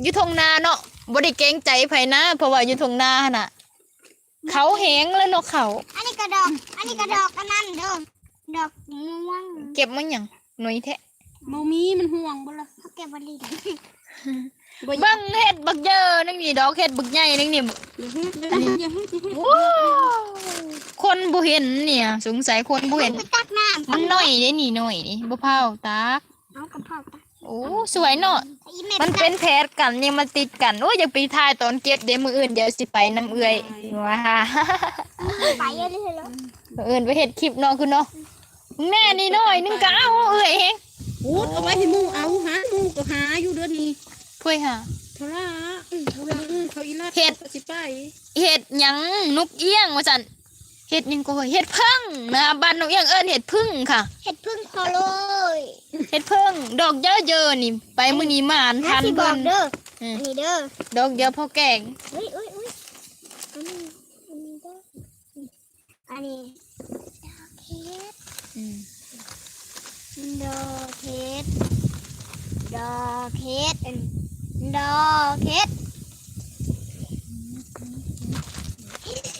ຢູ່ທົ່ງນາເນາະ ບໍ່ໄດ້ເກງໃຈໃຜນະ ເພາະວ່າຢູ່ທົ່ງນາຫັ້ນນະ ເຂົາແຮງແລ້ວເນາະເຂົາ. ອັນນີ້ກະດອກ ອັນນີ້ກະດອກອັນນັ້ນເດີ ດອກມ່ວງ. ເກັບມາຫຍັງໜ້ອຍແທ້? ບໍ່ມີ ມັນຮ່ວງບໍ່ລະ? ເຂົາເກັບບໍ່ໄດ້. ເບິ່ງເຫັດບັກເຢີໜຶ່ງນີ້ ດອກເຫັດບັກໃຫຍ່ໜຶ່ງນີ້. ຢ່າເຮັດ ຢ່າເຮັດ ຢ່າເຮັດ ຢ່າເຮັດ. ໂອ້ ຄົນບໍ່ເຫັນນີ້ ສົງໄສຄົນບໍ່ເຫັນ. ໄປຕັກນ້ຳ ມັນໜ້ອຍເດ້ນີ້ ໜ້ອຍນີ້ ບໍ່ພາວຕັກ. ເອົາກະເຜົາຕັກ. ໂອ້ ສວຍເນາະ ອີແມ່ ມັນເປັນແຜດກັນ ຍັງມາຕິດກັນ. ໂອ້ຍ ຢາກໄປຖ່າຍຕອນເກັບເດ້ ມື້ອື່ນດຽວຊິໄປນຳເອື້ອຍ. ໄປ ວ່າ ໄປເລີຍເນາະ ມື້ອື່ນໄປເຮັດຄລິບເນາະ ຄືເນາະ. ແມ່ນີ້ໜ້ອຍໜຶ່ງກະເອົາເອື້ອຍເຮງ. ໂອ້ ເອົາໄວ້ໃຫ້ໝູ່ເອົາ ຫາໝູ່ກະຫາຢູ່ເດີນີ້. ເພິ່ນຫາ ເທົ່າລະ ເອີ ເຂົາອີ່ລັດ ເຮັດ ເຂົາກະຊິໄປ ເຮັດຫຍັງ ນົກອຽງວ່າຊັ້ນ. ເຫັດຫຍັງກໍ ເຫັດເຜິ້ງນະ ບ້ານນ້ອງອຽງເອີ້ນເຫັດເຜິ້ງຄ່ະ. ເຫັດເຜິ້ງຄອໂລຍ ເຫັດເຜິ້ງດອກເຢີໆນີ້. ໄປມື້ນີ້ໝານ ມາຊິບອກເດີ ອືມ ອັນນີ້ເດີ ດອກເຢີພໍແກງ. ອຸ້ຍ ອຸ້ຍ ອຸ້ຍ ອັນນີ້ ອັນນີ້ເດີ ອັນນີ້ດອກເຫັດ ອືມ ດອກເຫັດ ດອກເຫັດ ດອກເຫັດ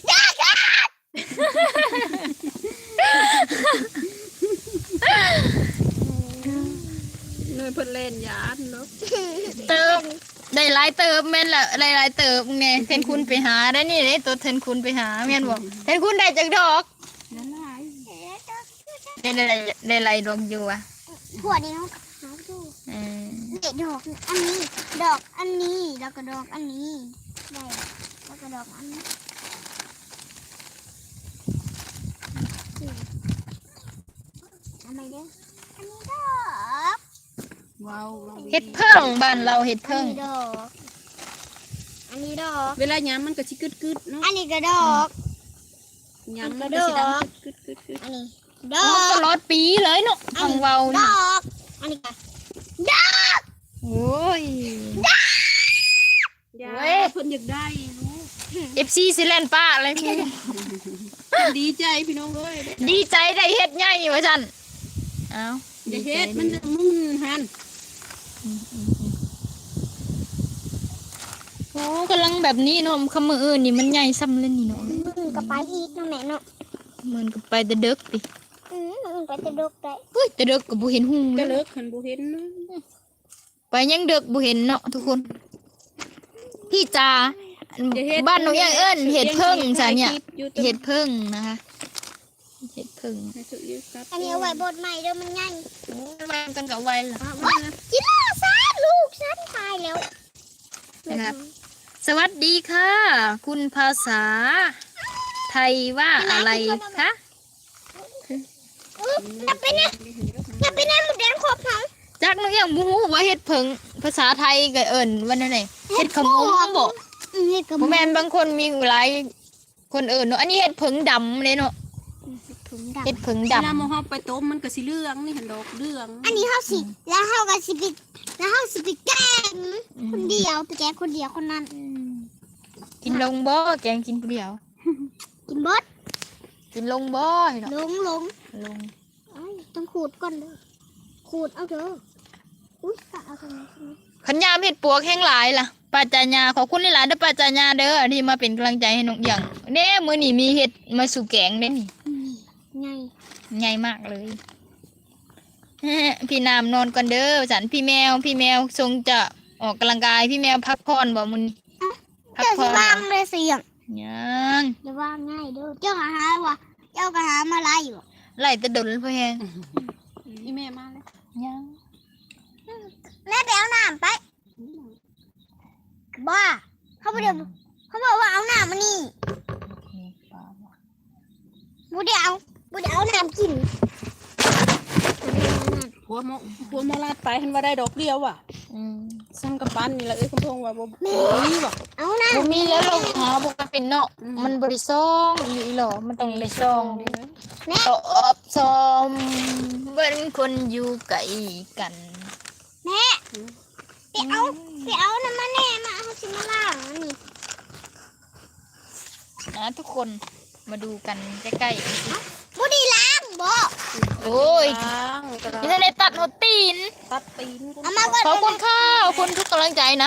ດອກເຫັດ. ໜ່ວຍເພິ່ນແລ່ນຢ້ານເນາະ ເຕີບ ໄດ້ຫຼາຍເຕີບ. ແມ່ນລະ ໄດ້ຫຼາຍເຕີບແນ່. ແທນຄຸນໄປຫາໄດ້ນີ້ເດ້ ໂຕແທນຄຸນໄປຫາ ແມ່ນບໍ່? ແທນຄຸນໄດ້ຈັກດອກ? ໄດ້ຫຼາຍ ໄດ້ ໄດ້ ໄດ້ຫຼາຍດອກຢູ່ຫວາ? ພວກນີ້ເຮົາຫາຢູ່ ເອີ ໄດ້ດອກອັນນີ້ ດອກອັນນີ້ ແລ້ວກະດອກອັນນີ້ ໄດ້ ແລ້ວກະດອກອັນນີ້. ເອົາໃໝ່ເດີ ອັນນີ້ດອກ ເວົ້າ ເຫັດເຜິ້ງ ບ້ານລາວເຫັດເຜິ້ງ ອັນນີ້ດອກ ອັນນີ້ດອກ ເວລາຍາມມັນກະຊິກຶດໆເນາະ ອັນນີ້ກະດອກ ຍາມມັນກະຊິດັງກຶດໆ ອັນນີ້ດອກ ຕະຫຼອດປີເລີຍເນາະ ຟັງເວົ້ານີ້ ດອກ ອັນນີ້ກະດອກ ໂອ້ຍ ດອກ. ເພິ່ນຢາກໄດ້ລູກ ເອັຟຊີຊິແລ່ນປ້າເລີຍ ດີໃຈພີ່ນ້ອງເອີຍ ດີໃຈໄດ້ເຫັດໃຫຍ່ວ່າຊັ້ນ. ອ້າວ ຢ່າເຮັດ ມັນຈະມຶນຫັ້ນ ອືມ ໂອ້ ກຳລັງແບບນີ້ເນາະ ຄັນມື້ອື່ນນີ້ມັນໃຫຍ່ຊ່ຳແລ້ວນີ້ເນາະ ມື້ອື່ນກະໄປອີກເນາະແມ່ເນາະ ມື້ອື່ນກະໄປແຕ່ເດິກຕິ ອືມ ມື້ອື່ນໄປແຕ່ເດິກໄດ້ ໂອ້ຍ ແຕ່ເດິກກະບໍ່ເຫັນຫຸ່ງ ແຕ່ເດິກຫັ້ນບໍ່ເຫັນເນາະ. ໄປຍັງເດິກບໍ່ເຫັນເນາະທຸກຄົນ ພີ່ຈ໋າ ບ້ານນ້ອງອຽງເອີ້ນເຫັດເຜິ້ງຊັ້ນນີ້ ເຫັດເຜິ້ງນະຄະ ເຫັດເຜິ້ງ ອັນນີ້ເອົາໄວ້ບົດໃໝ່ເດີ ມັນໃຫຍ່ ໂອ້ຍ ໄວ້ກັນກະໄວ້ລະ ກິນລະຊັ້ນ ລູກຊັ້ນຕາຍແລ້ວ. ສະຫວັດດີຄ່ະ ຄຸນພາສາໄທວ່າອະໄລຄະ? ອືມ ນັບໄປແນ່ ນັບໄປແນ່ ມົດແດງຄົບເຮົາ ຈັກນ້ອງອຽງບໍ່ຮູ້ວ່າເຫັດເຜິ້ງ ພາສາໄທກະເອີ້ນວ່າແນວໃດ ເຫັດຂະໝົມບໍ? ອືມ ເຫັດຂະໝົມ ບໍ່ແມ່ນ ບາງຄົນມີຫຼາຍຄົນເອີ້ນເນາະ ອັນນີ້ເຫັດເຜິ້ງດຳເດ້ເນາະ ອືມ ເຫັດເຜິ້ງດຳ ເຫັດເຜິ້ງດຳ ເວລາໝູ່ເຮົາໄປຕົ້ມມັນກະຊິເຫຼືອງນີ້ຫັ້ນ ດອກເຫຼືອງ ອັນນີ້ເຮົາຊິ ອືມ ແລ້ວເຮົາກະຊິໄປ ແລ້ວເຮົາຊິໄປແກງ ອືມ ຄົນດຽວ ໄປແກງຄົນດຽວຄົນນັ້ນ ອືມ ກິນລົງບໍ່ ແກງກິນຜູ້ດຽວ? ກິນເບິດ ກິນລົງບໍ່? ລົງ ລົງ ລົງ ເອົ້າ ຕ້ອງຂູດກ່ອນເດີ ຂູດເອົາເດີ ອຸ້ຍ ກະເອົາ ຄັນຍາມເຫັດປວກແຮງຫຼາຍລະ ປ້າຈາຍາ ຂອບຄຸນຫຼາຍໆເດີ ປ້າຈາຍາເດີ ທີ່ມາເປັນກຳລັງໃຈໃຫ້ນ້ອງອຽງເດ້ ມື້ນີ້ມີເຫັດມາສູ່ແກງເດ້ນີ້ ອືມ ໃຫຍ່ ໃຫຍ່ມາກເລີຍ. ພີ່ນ້ຳນອນກ່ອນເດີ ວ່າຊັ້ນ ພີ່ແມວ ພີ່ແມວຊົງຈະອອກກຳລັງກາຍ ພີ່ແມວພັກຜ່ອນບໍ່ມື້ນີ້? ເອົ້າ ພັກຜ່ອນ ເຈົ້າຊິວາງໄດ້ຊະຫຍັງ? ຍັງ ຢ່າວາງງ່າຍເດີ ເຈົ້າກະຫາວ່າ ເຈົ້າກະຫາມາຫຼາຍຢູ່ ຫຼາຍແຕ່ດົນແລ້ວພໍແຮງ ອີ່ແມ່ມາແລ້ວ ຍັງ ແມ່ໄປເອົານ້ຳໄປ ອືມ ບ້າ ເຂົາບໍ່ໄດ້ ອືມ ເຂົາບອກວ່າເອົານ້ຳອັນນີ້ ບໍ່ໄດ້ເອົາ ບໍ່ໄດ້ເອົານ້ຳກິນ ຜົວໝໍ ຜົວໝໍລາດໄປຫັ້ນວ່າໄດ້ດອກດຽວວ່າ ອືມ ຊ່ຳກະປັ່ນນີ້ລະ ເອີຍ ຄຳພອງວ່າບໍ່ ແມ່ ບໍ່ມີວ່າ ເອົານ້ຳ ບໍ່ມີແລ້ວ ເຮົາຫາບໍ່ເປັນເນາະ ອືມ ມັນບໍ່ໄດ້ຊ່ອງ ອີ່ຫຼໍ ມັນຕ້ອງໄດ້ຊ່ອງເດ້ ແມ່ ຕອບຊອມ ເບິ່ງຄົນຢູ່ໃກ້ກັນ ແມ່ ອືມ ໄປເອົາ ໄປເອົານ້ຳມາແນ່ ມາ ເຮົາຊິມາລ້າງອັນນີ້ ອ່າ ທຸກຄົນມາດູກັນໃກ້ໆ ເອົ້າ ບໍ່ໄດ້ລ້າງບໍ? ໂອ້ຍ ລ້າງ ຍັງບໍ່ທັນໄດ້ຕັດຫົວຕີນ ຕັດຕີນ ເອົາມາກ່ອນ ຂອບຄຸນຄ່ະ ຂອບຄຸນທຸກກຳລັງໃຈນະ